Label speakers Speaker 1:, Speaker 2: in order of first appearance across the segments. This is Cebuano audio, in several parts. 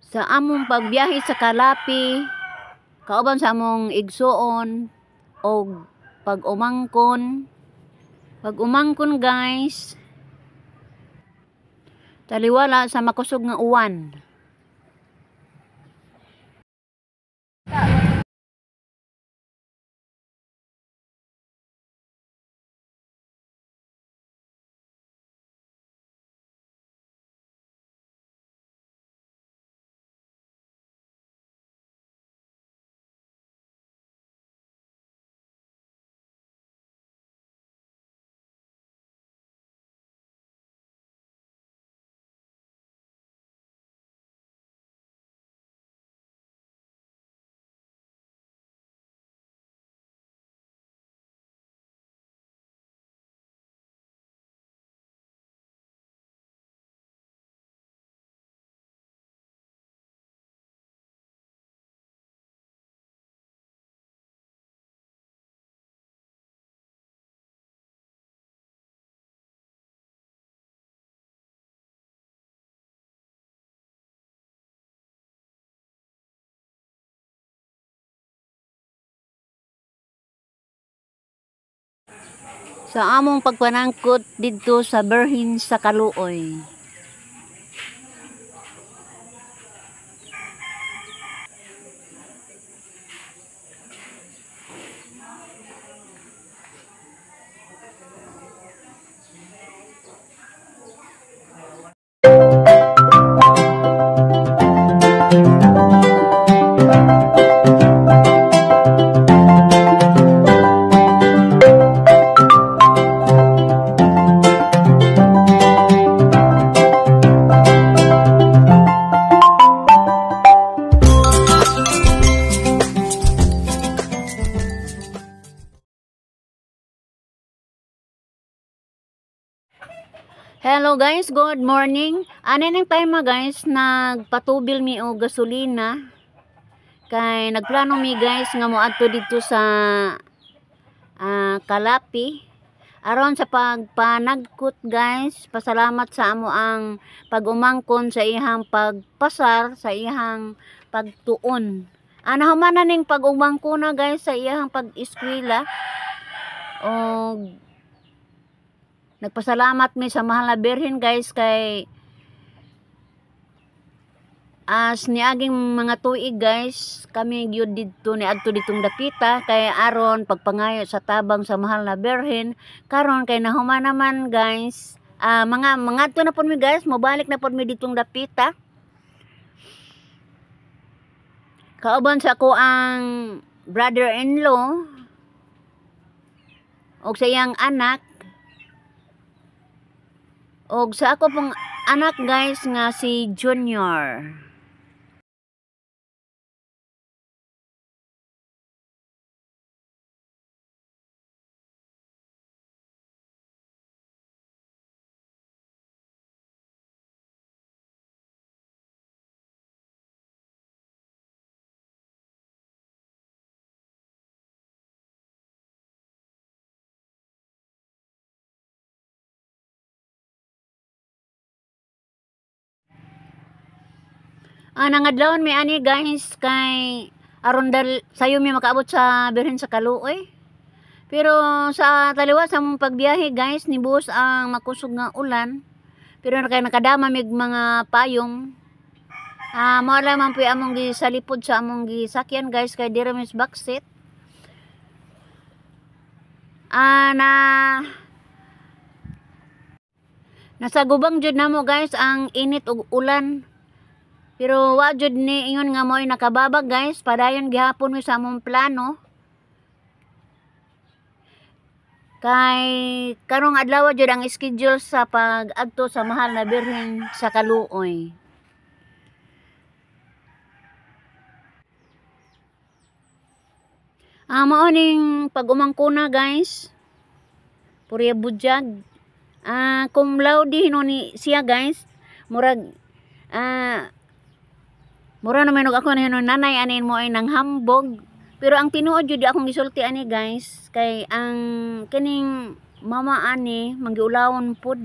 Speaker 1: Sa among pagbiyahe sa Calape, kauban sa among igsuon og pag-umangkon. Pag-umangkon, guys, taliwala sa makusog nga uwan. Sa among pagpanangkot didto sa Birhen sa Kaluoy. Hello guys, good morning. Ano ning time guys, nagpatubil mi og gasolina. Kay nagplano mi guys nga moadto didto sa Calape. Aron sa pagpanagkot guys, pasalamat sa amo ang pag-umangkon sa iyang pagpasar, sa iyang pagtuon. Ana human na ning pag-umangkon na guys sa iyang pag-eskwela. Og nagpasalamat mi sa mahal na Birhen guys kay as niaging mga tuig guys, kami gyud didto niadto ditong dapita kay aron pagpangayo sa tabang sa mahal na Birhen. Karon kay nahuman naman guys, mga mangadto na pud mi guys, mobalik na pud mi ditong dapita. Kauban sa ako ang brother-in-law og sa iyang anak og sa ako pong anak guys nga si Junior. Nangadlawon mi ani guys kay aron dal sayo mi makaabot sa Birhen sa Kaluoy. Pero sa taliwa sa among pagbiyahe guys, nibuhos ang makusog nga ulan. Pero kay nakadama mig mga payong. Mao lang man puy among gisalipod sa among gisakyan guys kay dira mi sa backseat. Na nasa gubang jud namo guys ang init ug ulan. Pero wa jud ni ingon nga mo'y nakababag guys, padayon gihapon mi sa among plano. Kay karong adlaw jud ang schedule sa pag-adto sa mahal na Birhen sa Kaluoy. Mao ning pag-umangkona guys. Purya budyag. Cum laude hinuon ni siya guys. Murag mura naman og ako na hinuon nanay anin mo ay nanghambog. Pero ang tinuod jud akong gisulti ani guys kay ang kining mama ani manggiulawon pud.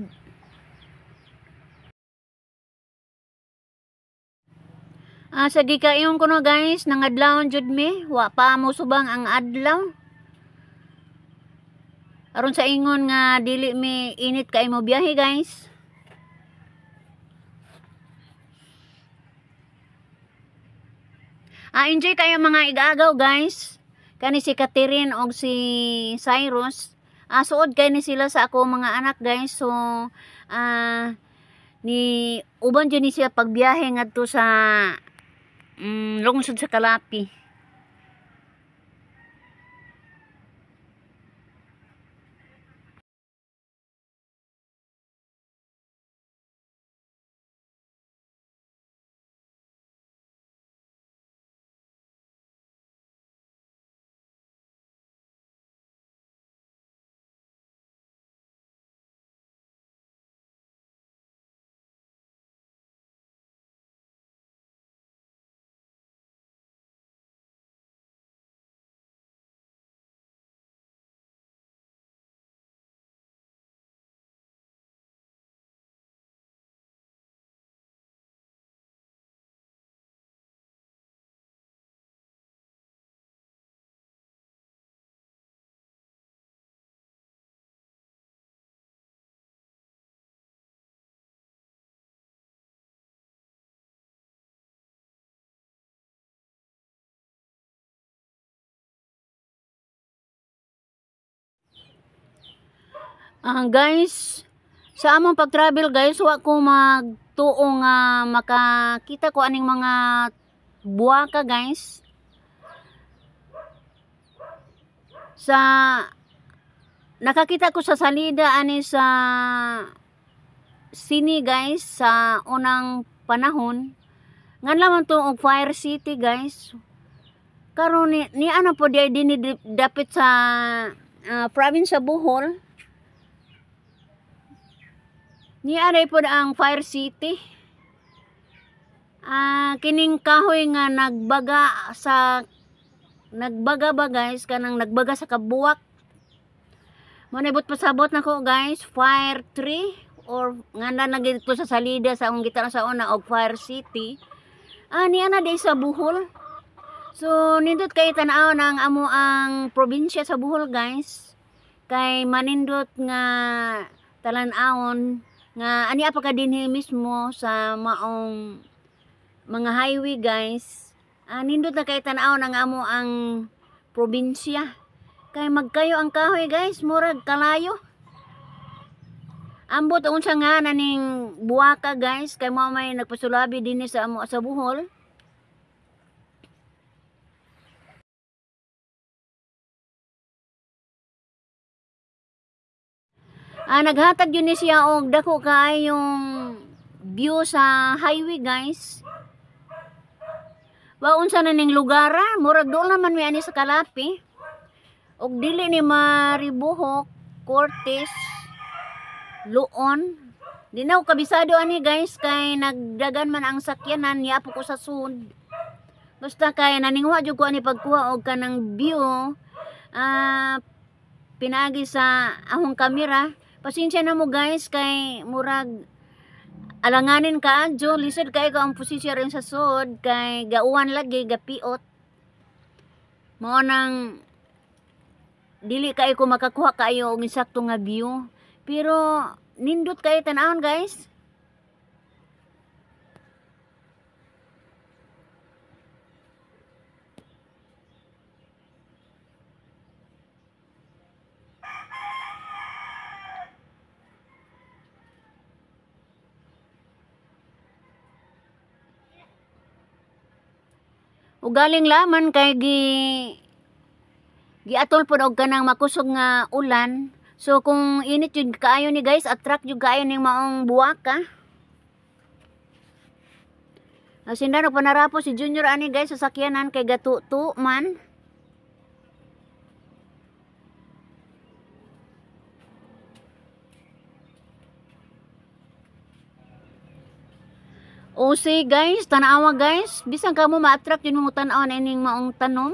Speaker 1: Sa gikayon ko no guys, nangadlawon jud mi, wa pa mo subang ang adlaw. Aron sa ingon nga dili mi init kay mo biyahe guys. Enjoy kayo mga igagaw guys. Kani si Catherine og si Cyrus. Suod kay ni sila sa ako mga anak guys. So ni uban jud ni siya pagbiyahe ngadto sa lungsod sa Calape. Guys, sa among pag-travel guys, wa ko magtuo nga makakita ko aning mga buwaka guys. Sa nakakita ko sa salida ani sa sini guys sa unang panahon. Ngan lamang to og Fire City guys. Karon ni ano po di dinhi dapit sa province sa Bohol. Ni aray pod ang Fire City. Kining kahoy nga nagbaga sa nagbaga ba guys, kanang nagbaga sa kabuwak. Mo nibot pasabot nako guys, Fire Tree or nga na nagito sa salida sa akong gitan sa una og Fire City. Niya na di sa Bohol. So nindot kay tan-aw ang amo ang probinsya sa Bohol guys. Kay manindot nga talan-awon nga ani pa ka dinhi mismo sa maong mga highway guys. Nindot na kay tan-aw ang amo ang probinsya. Kay magkayo ang kahoy guys, murag kalayo. Ambot unsa nga naning buwaka guys, kay mao may nagpasulabi dinhi sa amo sa Bohol. Naghatag yun ni siya og dako kaayong view sa highway guys. Wa unsa na ning lugar, murag dool naman mi ani sa Calape. Og dili ni Maribojoc, Cortes, Loon. Di na ko kabisado ani guys kay nagdagan man ang sakyanan, niapo ko sa sud. Basta kay naningwa jud ko ani pagkuha og kanang view, pinaagi sa ahong kamera. Pasensya na mo guys kay murag alanganin ka adyo, lisod kay ko ang posisyon rin sa sud kay gauwan lagi gapiot. Mao nang dili kay ko makakuha kaayo og insakto nga view, pero nindot kay tan-awon guys. Ugaling laman kay giatol pod og kanang makusog nga ulan. So kung init jud kaayo ni guys, attract jud kaayo ning maong buwaka. Asinda nagpanarapo si Junior ani guys sa sakyanan kay gatuto man. O say guys, tanawa guys, bisan kamo ma-attract yun mo tan-aw na ining maong tanom.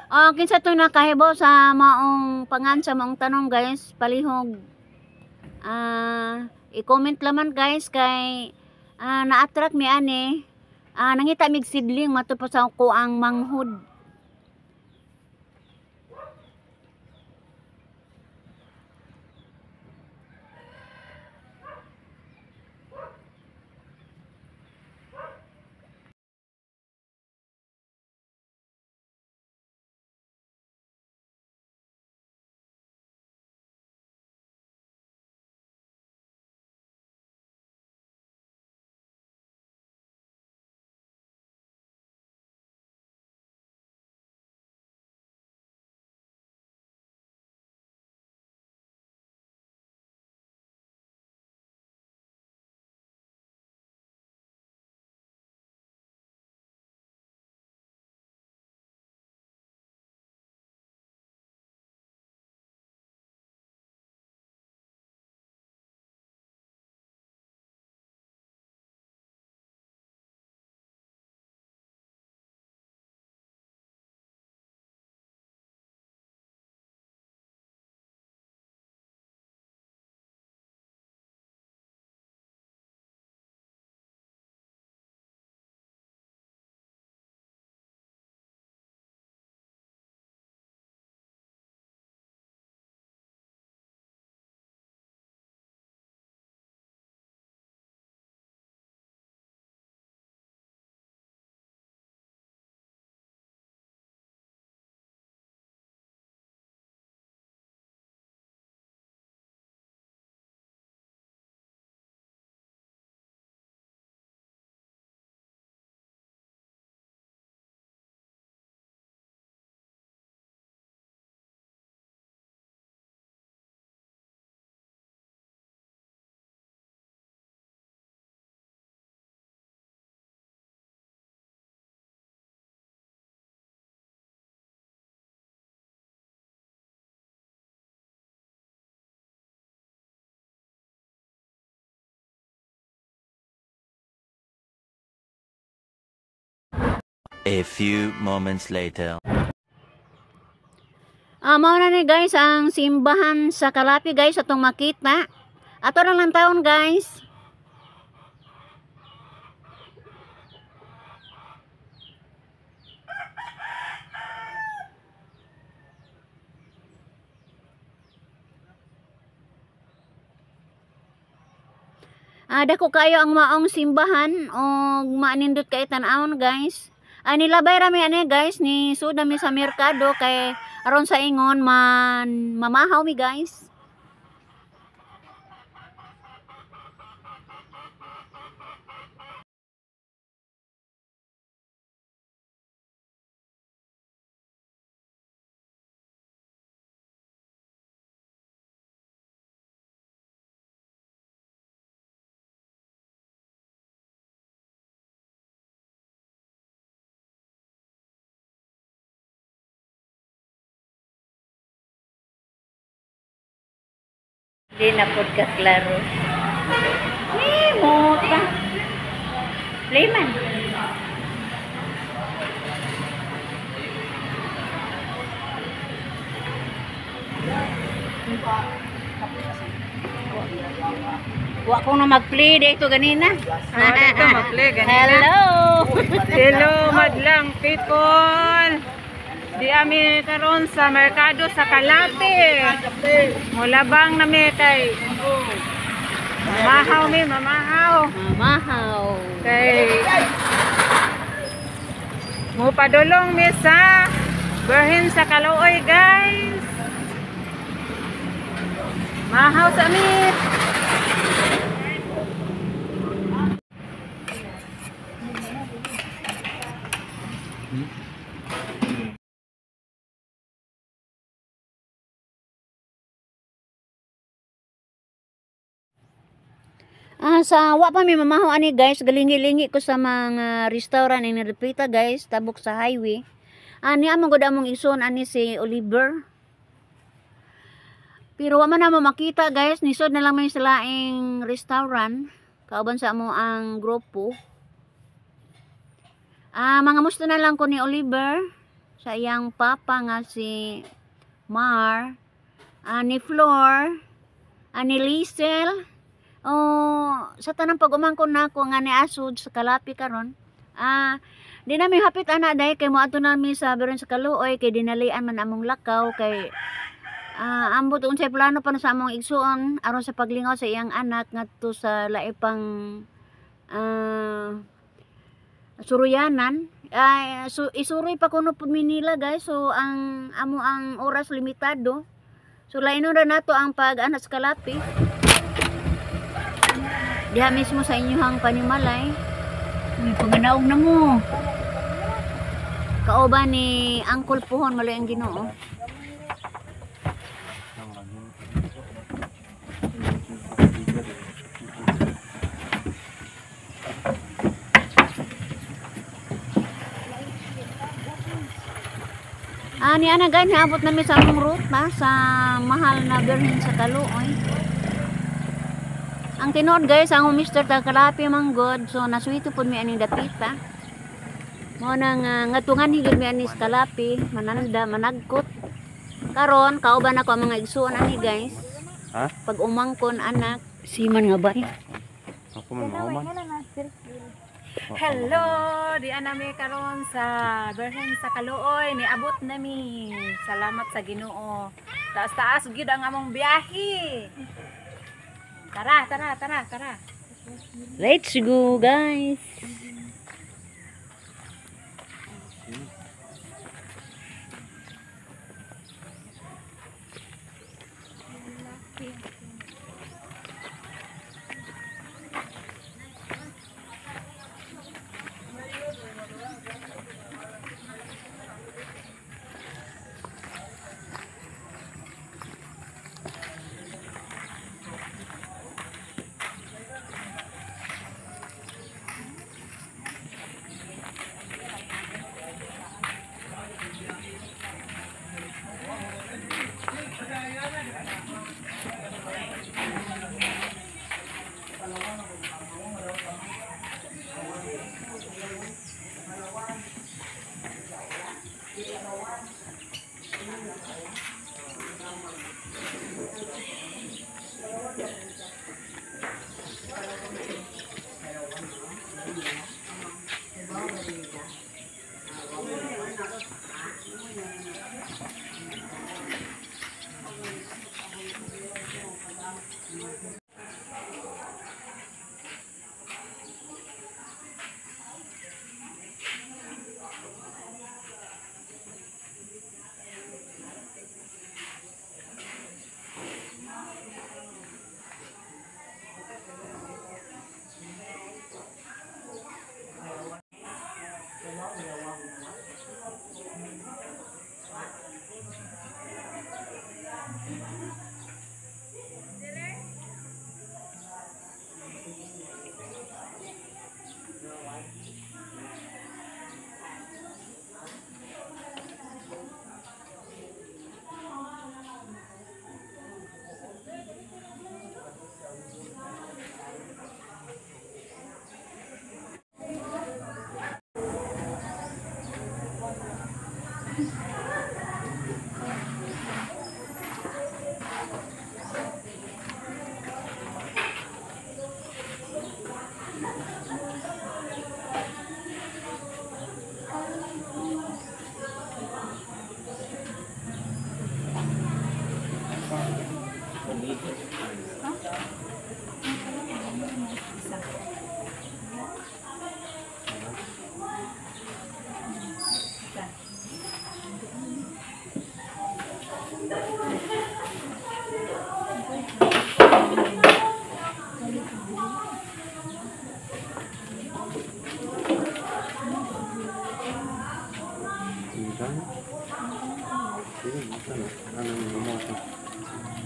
Speaker 1: Kinsa to nakahibaw sa maong pangan sa maong tanom guys, palihog. I-comment laman guys kay na-attract mi ani. Nangita mig sidling matud pa sa ko ang manghod.
Speaker 2: A few moments later.
Speaker 1: Mao na ni guys ang simbahan sa Calape guys atong makita. Ato na lang taon guys. Dako kayo ang maong simbahan og maanindot kay tan-awon guys. Nilabay ra mi ani guys ni suda mi sa merkado kay aron sa ingon man mamahaw mi guys. Di na pod ka klaro. Ni mo ta. Layman. Wa ko na mag-play dito ganina.
Speaker 3: Ah, dito mag-play ganina.
Speaker 1: Hello.
Speaker 3: Hello, madlang people. Di ami karon sa merkado sa Calape. Mulabang nami kay mamahaw mi, mamahaw.
Speaker 1: Mamahaw.
Speaker 3: Kay mupadulong mi sa Birhen sa Kaluoy, guys. Mahaw sa mi.
Speaker 1: Sa wa pa mi mamahaw ani guys, galingi-lingi ko sa mga restaurant ni Repita guys, tabok sa highway. Ani among gud among ison ani si Oliver. Pero wa man namo makita guys, nisod na lang may sa laing restaurant kauban sa amo ang grupo. Mga musto na lang ko ni Oliver sa iyang papa nga si Mar, ni Flor, ni Liesel. Oh, sa tanang pag-umangkon nako nga ni Asud sa Calape karon. Di namin hapit ana dai kay moadto nami sa Birhen sa Kaluoy kay dinalian man among lakaw kay ambot unsay plano pa na sa among igsuon aron sa paglingaw sa iyang anak ngadto sa laipang suruyanan. Ay, so, isuroy pa kuno pud Manila guys. So ang amo ang oras limitado. So lainon ra nato ang pag-anak sa Kalapi. Diha mismo sa inyuhang panimalay. Uy, panganaog na mo. Kauban ni Uncle Puhon maloy ang Ginoo. Ani ana guys, niabot nami sa among ruta sa mahal na Birhen sa Kaluoy. Ang tinuod guys, ang Mr. Takalapi manggod, so naswito pud mi aning dapita. Mao nang ngatungan higid mi ani sa Kalapi, mananda, managkot. Karon kauban ako ang mga igsuon ani guys.
Speaker 2: Ha?
Speaker 1: Pag umangkon anak, siman nga ba?
Speaker 2: Ako man mauman.
Speaker 3: Hello, di nami karon sa Birhen sa Kaluoy, niabot nami. Salamat sa Ginoo. Taas-taas gyud ang among biyahe. Tara, tara, tara, tara.
Speaker 1: Let's go guys.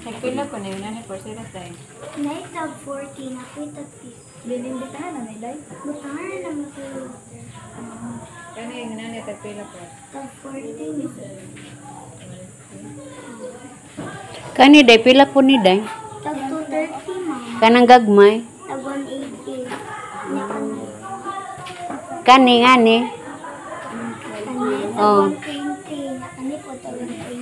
Speaker 3: Nagpila ko na yun, ano, for sila tayo.
Speaker 4: Nay tag 14, ako tag 15.
Speaker 5: Bininditahan na may day.
Speaker 4: Butahan na naman ko water.
Speaker 3: Kano yung nanay, tagpila ko.
Speaker 4: Tag 14.
Speaker 1: Kani day pila po ni day?
Speaker 4: Tag 230, ma'am.
Speaker 1: Kanang gagmay.
Speaker 4: Tag 180. Nya kani.
Speaker 1: Kani ngani.
Speaker 4: Kani tag
Speaker 1: Oh.
Speaker 4: 120. Nya kani po tag 120.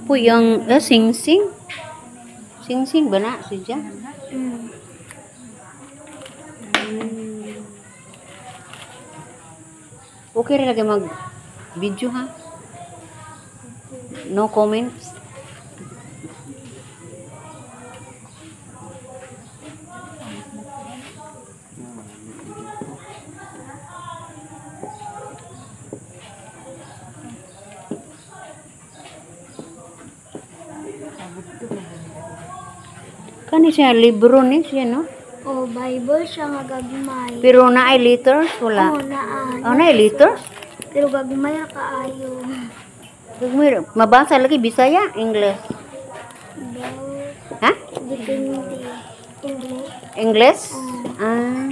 Speaker 1: Kapoy ang sing-sing. Sing-sing ba na siya?
Speaker 4: Mm.
Speaker 1: Okay ra lagi mag video ha. No comments. Kani siya libro ni siya no?
Speaker 4: O, Bible siya nga gagmay.
Speaker 1: Pero naay letters wala.
Speaker 4: Oo, naa.
Speaker 1: Oh, naay letters?
Speaker 4: Pero gagmay ra kaayo.
Speaker 1: Gagmay, mabasa lagi Bisaya, English.
Speaker 4: Daw,
Speaker 1: Ha?
Speaker 4: depende. English.
Speaker 1: English? Ah.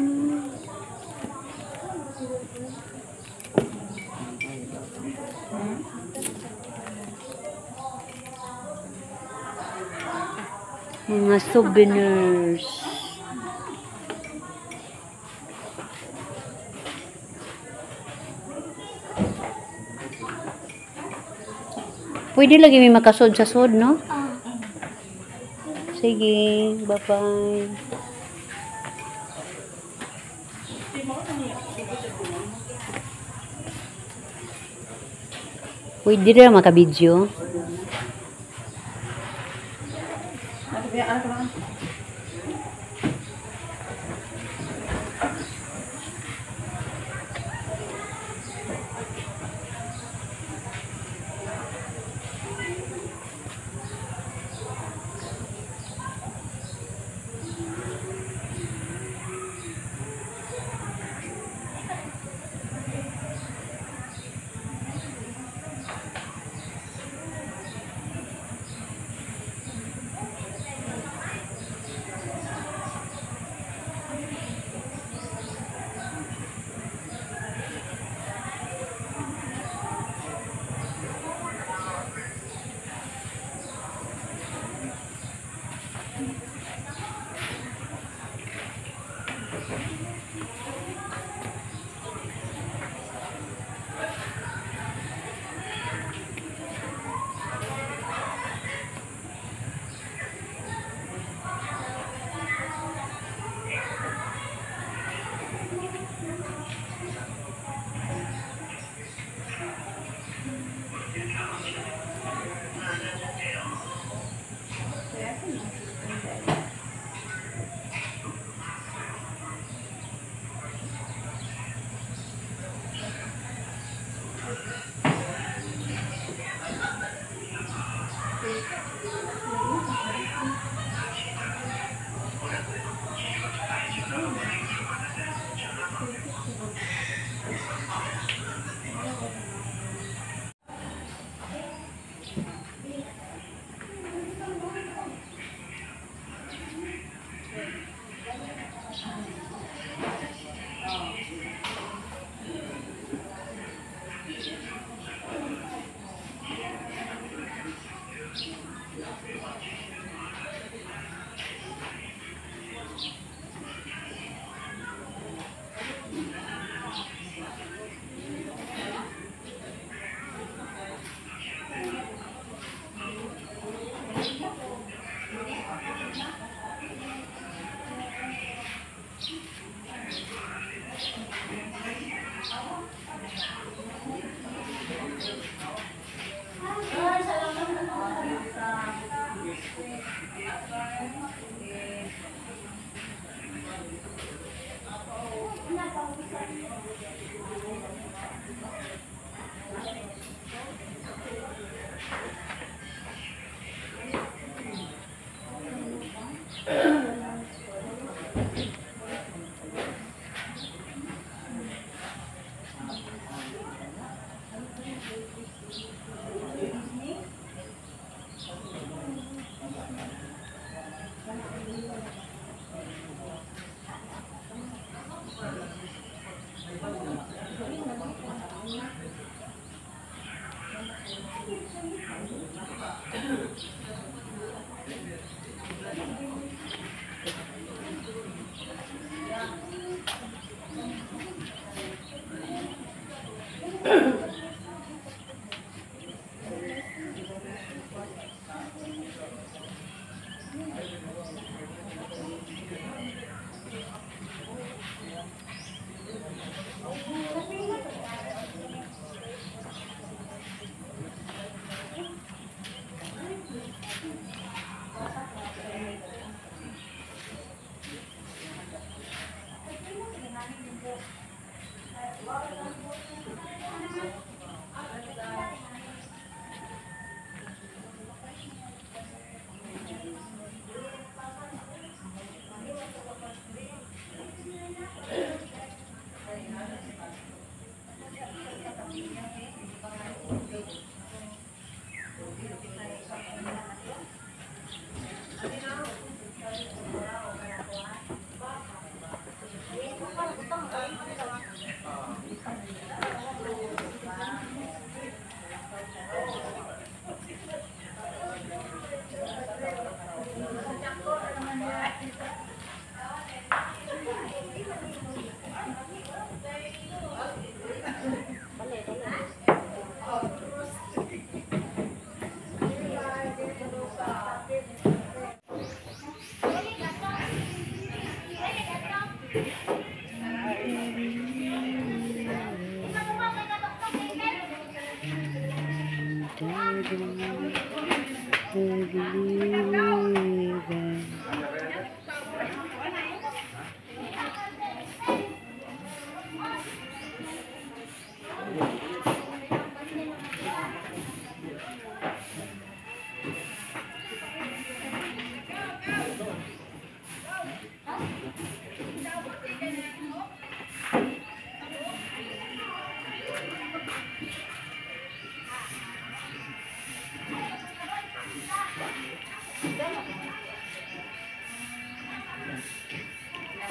Speaker 1: Mga souvenirs. Pwede lagi may makasod sa sod, no?
Speaker 4: Ah.
Speaker 1: Sige, bye-bye. Pwede rin makabidyo.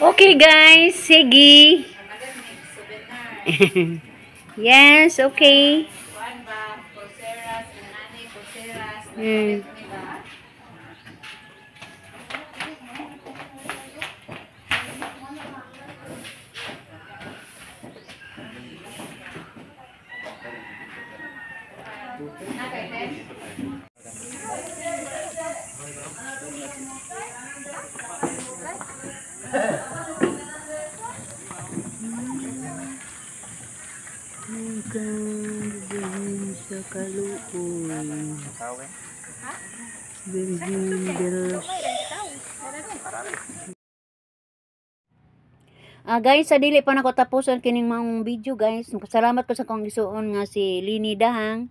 Speaker 1: Okay guys, sige. Yes, okay.
Speaker 3: Kuan ba? Pulseras, nani, pulseras.
Speaker 1: Sa Kaluoy. Birhen del. Guys, sa dili pa nako tapuson kining maong video guys. Salamat ko sa kong gisuon nga si Lini Dahang,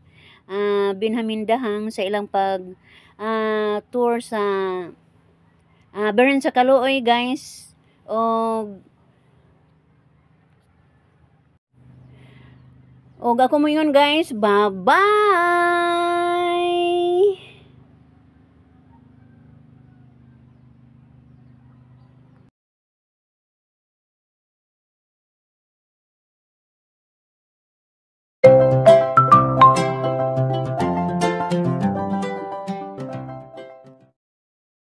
Speaker 1: Benjamin Dahang sa ilang pag tour sa Birhen sa Kaluoy guys. Og ako mo yun guys. Bye-bye.